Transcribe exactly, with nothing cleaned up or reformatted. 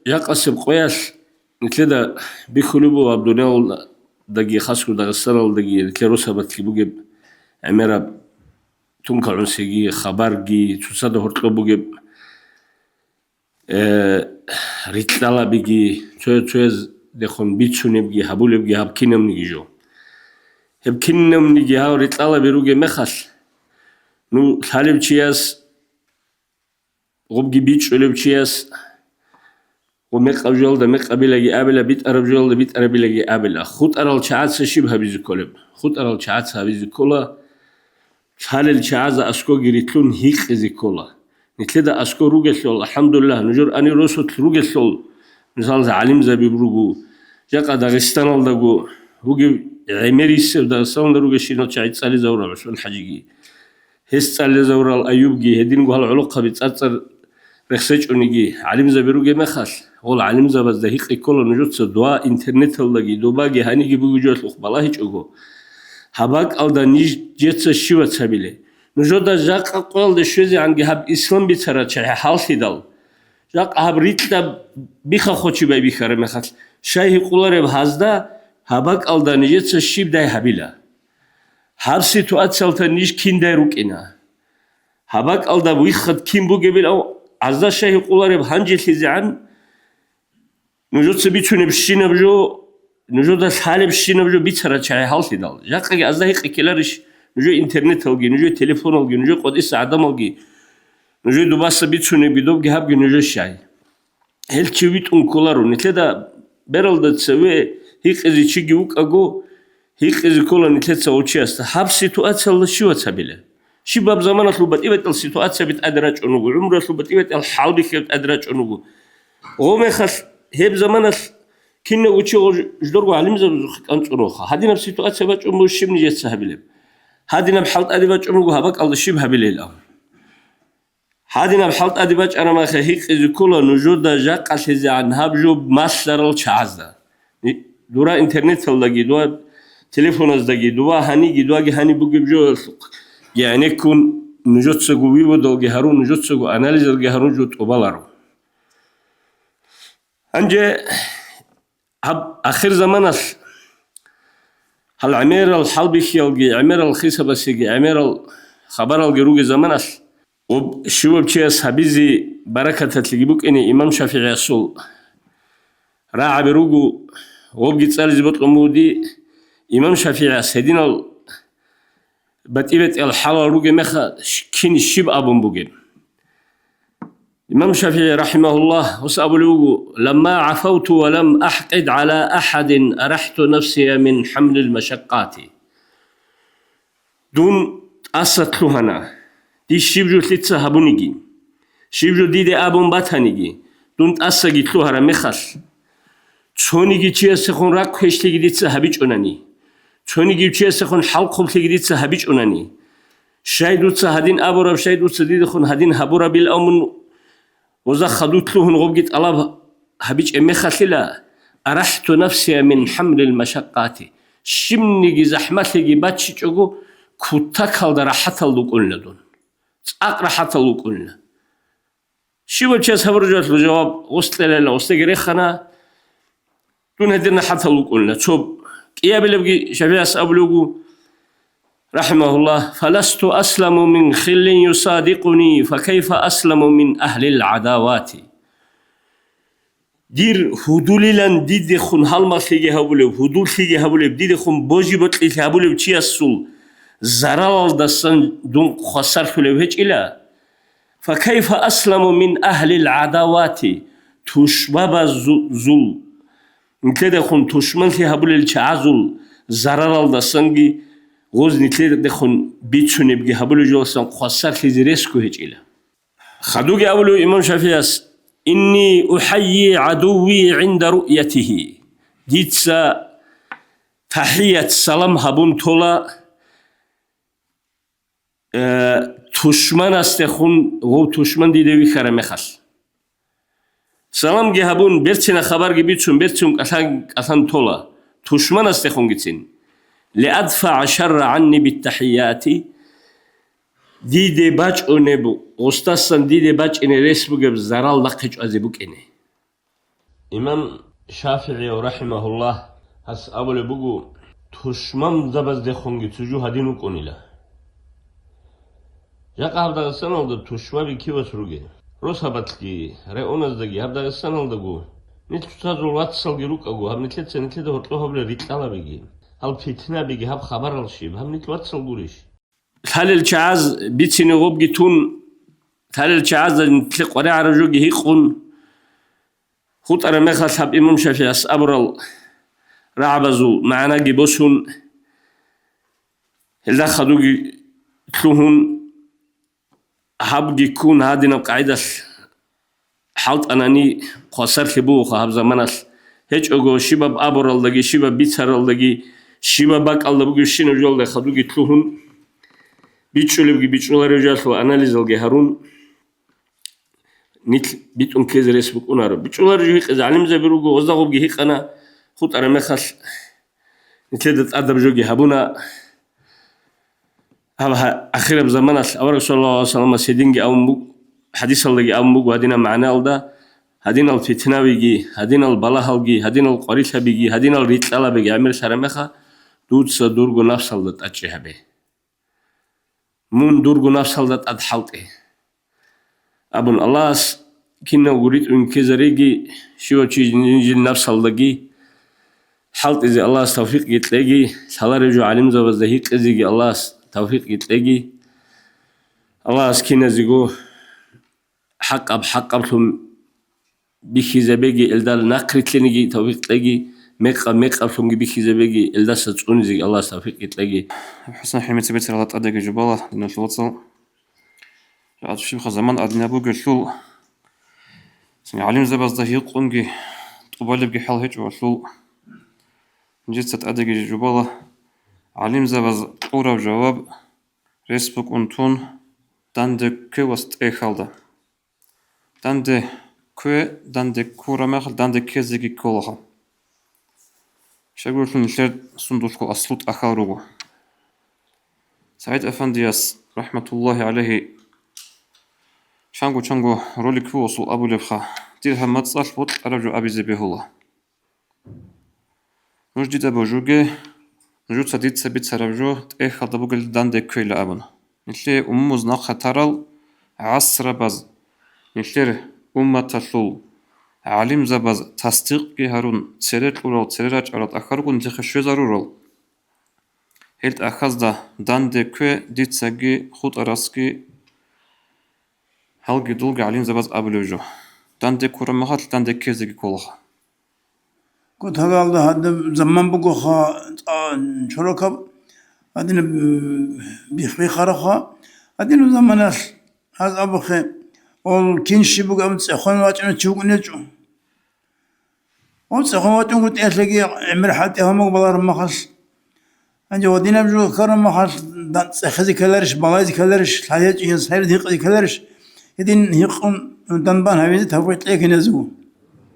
Жакъасеб къоялъ нилъеда бихьулеб буго гьаб дуниялалдаги, хасго Дагъистаналдаги, нилъер росабалъги бугеб гӀемераб тункагӀунсиги, хабарги, цоцазда гьоркьоб бугеб, э, рикьалабиги, цо-, цояздехун бицунебги, гьабулебги гьаб кинабниги жо. Гьеб кинабниги гьал рикьалаби ругеб мехалъ, ну, лъалев чияс, гъубги бичӀчӀулев чияс, гъуб мекъаб жоялда мекъабилаги абила, битӀараб жоялда битӀарабилаги абила. ХутӀарал чагӀаца щиб гьабизе кколеб? ХутӀарал чагӀаца гьабизе ккола, лъалел чагӀазда аскоги рилълъун гьикъизе ккола. Нилъеда аскор ругелъул, алхӀамдулиллагь, нужер гьанир росулъ ругелъул, мисалда, гӀалимзаби руго, жакъа Дагъистаналдаго вугев гӀемерисев Дагъистаналда ругещинал чагӀи цӀализавурав ГӀусман-хӀажиги. Гьес цӀализавурал Аюбги, гьединго гьал гӀолохъаби цӀар-цӀар рехсечӀониги, гӀалимзаби ругеб мехалъ, гъол гӀалимзабазда гьикъи ккола нужеца дуа интернеталдаги, добаги гьаниги бугеб жоялъухъ балагьичӀого. Гьаб бакӀалда ниж-, жеца щивац гьабиле? Нужеда жакъа къоялде щвезегӀанги гьаб ислам бицарал чагӀи гьаллъидал, жакъа гьаб рикьа биха-хочи байбихьараб мехалъ, щай гьикъулареб гьазда, гьаб бакӀалда нижеца щибдай гьабила? Гьаб ситуациялда ниж киндай рукӀина? Гьаб бакӀалда виххад кин бугебилан гьазда щай гьикъулареб гьанжелъизегӀан? Нужеца бицунебщинаб жо, нужеда лъалебщинаб жо бицарал чагӀи гьаллъидал. Жакъаги азда гьикъи ккеларищ нужер интернеталги, нужер телефоналги, нужер къватӀиса гӀадамалги, нужер дубаса бицунебги, добги гьабги нужер щай? Гьел чи витӀун кколаро. Нилъеда бералда цеве гьикъизе чиги вукӀаго, гьикъизе ккола нилъеца гьав чиясда. Гьаб ситуациялда щивац гьабила? Щибаб заманалъул батӀи-батӀиял ситуацияби тӀаде рачӀун руго, гӀумруялъул батӀи-батӀиял хӀалбихьияб тӀаде рачӀун руго. Гъо мехалъ, гьеб заманалъ кинав учи гъо ждорго гӀалимзабазухъе кӀанцӀун роха. Гьадинаб ситуация бачӀун буго щиб нижеца гьабилеб? Гьадинаб хӀал тӀаде бачӀун буго гьаб бакӀалда щиб гьабилел? Гьадинаб хӀал тӀаде бачӀараб мехалъ гьикъизе ккола нужеда жакъалъизегӀан гьаб жо малъарал чагӀазда. Ни-, дура интернеталдаги, дура телефоназдаги, дура гьаниги, дураги гьани бугеб жоялъухъ гӀенеккун нужецаго выводалги гьарун, нужецаго анализалги гьарун жо тӀубаларо. Гьанже гьаб ахир заманалъ гьал гӀемерал хӀалбихьиялги, гӀемерал хисабасеги, гӀемерал хабаралги ругел заманалъ, гъоб щивав чияс гьабизе баракаталъеги букӀине имам ШафигӀиясул рагӀаби руго, гъобги цӀализе бокьун буго дие. Имам ШафигӀияс гьединал батӀи-батӀиял хӀалал ругеб мехалъ щ-, кин щиб абун бугеб? Имам ШафигӀи, рахӀимагьуллагь, гьес абулев вуго: «Ламма гӀафавту ва лам ахӀкъид гӀала ахӀадин арахӀту нафсия мин хӀамлил машаккъати». Дун тӀаса лъугьана, дие щиб жо лъица гьабуниги, щиб жо диде абун батаниги, дун тӀасаги лъугьараб мехалъ, цониги чиясехун рахъ гьешлъиги дица гьабичӀунани, цониги чиясехун хӀалхъублъиги дица гьабичӀунани, щай дуца гьадин абураб, щай дуца дидехун гьадин гьабурабилан мун гъоза хадув лъугьун гъобги тӀалаб гьабичӀеб мехалъила, арахӀту нафсия мин хӀамлил машаккъати, щибниги захӀмалъиги баччичӀого, кутакалда рахӀатал рукӀунила дун, цӀакъ рахӀатал рукӀунила. Щивав чияс гьабураб жоялъул жаваб гъос кьелайила, гъосдаги рехана, дун гьедин рахӀатал рукӀунила. Цо кӀиабилебги ШафигӀияс абулев вуго, рахӀимагьуллагь: «Фаласту асламу мин хиллин юсадикъуни, факайфа асламу мин агьлил гӀадавати». Дир гьудулилан дидехун гьалмагълъиги гьабулев, гьудуллъиги гьабулев, дидехун божи-бокьилъи гьабулев чиясул заралалдасан дун хвасарлъулев гьечӀила. «Факайфа асламу мин агьлил гӀадавати», тушбабазул, нилъедехун тушманлъи гьабулел чагӀазул зараралдасанги, гъоз нилъедехун бицунебги гьабулеб жоялдасан хвасарлъизе ресго гьечӀила. Хадуги абулев имам ШафигӀияс: «Инни ухайи гӀадувви гӀинда руъятихи». Дица тахӀият, салам гьабун тола, э, тушманасдехун, гъов тушман диде вихьараб мехалъ. Саламги гьабун, берцина хабарги бицун, берцин кӀалъан, кӀалъан тола, тушманасдехунгицин. «ЛиадфагӀа шарра гӀанни биттахӀияти», диде бачӀунеб, гъосдасан диде бачӀине рес бугеб зарал нахъе чӀвазе букӀине. Имам ШафигӀияв рахӀимагьуллагь гьас абулеб буго: «Тушманзабаздехунги цо жо гьадин вукӀунила». Жакъа гьаб Дагъистаналда тушмаби кивас ругел, росабалъги, районаздаги, гьаб Дагъистаналдаго нилъ цоцазул вацалги рукӀаго, гьаб нилъеца нилъеда гьоркьо гьабулел рикьалабиги, гьал питнабиги, гьаб хабарал щиб, гьаб нилъ вацал гурищ? Лъалел чагӀаз бицине гъобги тун, лъалел чагӀазда нилъе къваригӀараб жоги гьикъун, хутӀараб мехалъ гьаб имам ШафигӀияс абурал рагӀабазул магӀнаги босун, гьелда хадуги лъугьун, гьабги ккун гьадинаб къагӀидалъ хӀалтӀанани, хвасарлъи бугоха гьаб заманалъ. ГьечӀого щибаб абуралдаги, щибаб бицаралдаги, щибаб бакӀалда бугебщинаб жолда хадуги лъугьун, бичӀчӀулебги бичӀчӀуларев жалъул анализалги гьарун, нилъ битӀун ккезе рес букӀунаро. БичӀчӀуларев жо гьикъизе гӀалимзаби руго, гъозда гъобги гьикъана, хутӀараб мехалъ нилъеда тӀадаб жоги гьабуна. Гьаб гьа-, ахираб заманалъ авараг саллаллагьу гӀалайгьи вассаламас гьединги абун буг-, хӀадисалдаги абун буго гьадинаб магӀнаялда: «Гьадинал питнавиги, гьадинал балагьалги, гьадинал къварилъабиги, гьадинал рикьалабиги гӀемерлъараб меха, дуца дурго нафсалда тӀадчӀи гьабе. Мун дурго нафсалда тӀад хӀалтӀе», — абун, Аллагьас кинавго ритӀун ккезареги, щивав чи жин-, жин нафсалдаги хӀалтӀизе Аллагьас тавфикъги кьеги, лъаларев жо гӀалимзабазда гьикъизеги Аллагьас тавфикъги кьеги. Аллагьас киназего хӀакъаб хӀакъаблъун бихьизабеги, элдал нахърилълъиниги тавфикъ кьеги, мекъаб мекъаблъунги бихьизабеги, элдаса цӀунизеги Аллагьас тавфикъги кьеги. ХӀасан ХӀимица бицарала тӀадеги жубала, диналъул вацал. Жагьад щибха заман гьадинаб бугелъул, гӀалимзабазда гьикъунги тӀубалебги хӀал гьечӀолъул, жинца тӀадеги жубала, гӀалимзабаз кьураб жаваб рес букӀун тун, данде ккве ва тӀехьалда. Данде ккве, данде ккураб мехалъ данде ккезеги кколаха. Щайгурелъул нилъер сундулъго аслу тӀахьал руго. СагӀид Афандияс, рахӀматуллагьи гӀалайгьи, чанго-чанго ролик бугосул абулебха, дир гьаб мацӀалъ бокьараб жо абизе бегьула. Нуж дида божуге, нужеца дица бицараб жо тӀехьалда бугел данде кквейила абун. Нилъее умумуз нахъа тарал гӀасрабаз, нилъер умматалъул гӀалимзабаз тасдикъги гьарун, цере кьурал, цере рачӀарал тӀахьал руго нилъехъе щвезарурал. Гьел тӀахьазда данде ккве дицаги хутӀарасги гьалги-дулги гӀалимзабаз абулев жо. Данде ккураб мехалъ данде ккезеги кколаха. Гутагалда гьадаб заман бугоха, а, чорокаб, гьадинаб, м, бих-бихараха, гьадинаб заманалъ гьаз абухъе, ол кин щиб бугеб цӀехон вачӀунев чи вукӀунечӀо. Ва цӀехон вачӀунго тӀехьалъеги гӀемер хӀалтӀи гьамаг балараб мехалъ. Гьанже гьадинаб жо ккараб мехалъ, да-, цӀехезе ккеларищ, балайзе ккеларищ, лъалечӀин сайрид гьикъизе ккеларищ, гьедин гьикъун данбан гьавизе тавфикъ кьеги киназего.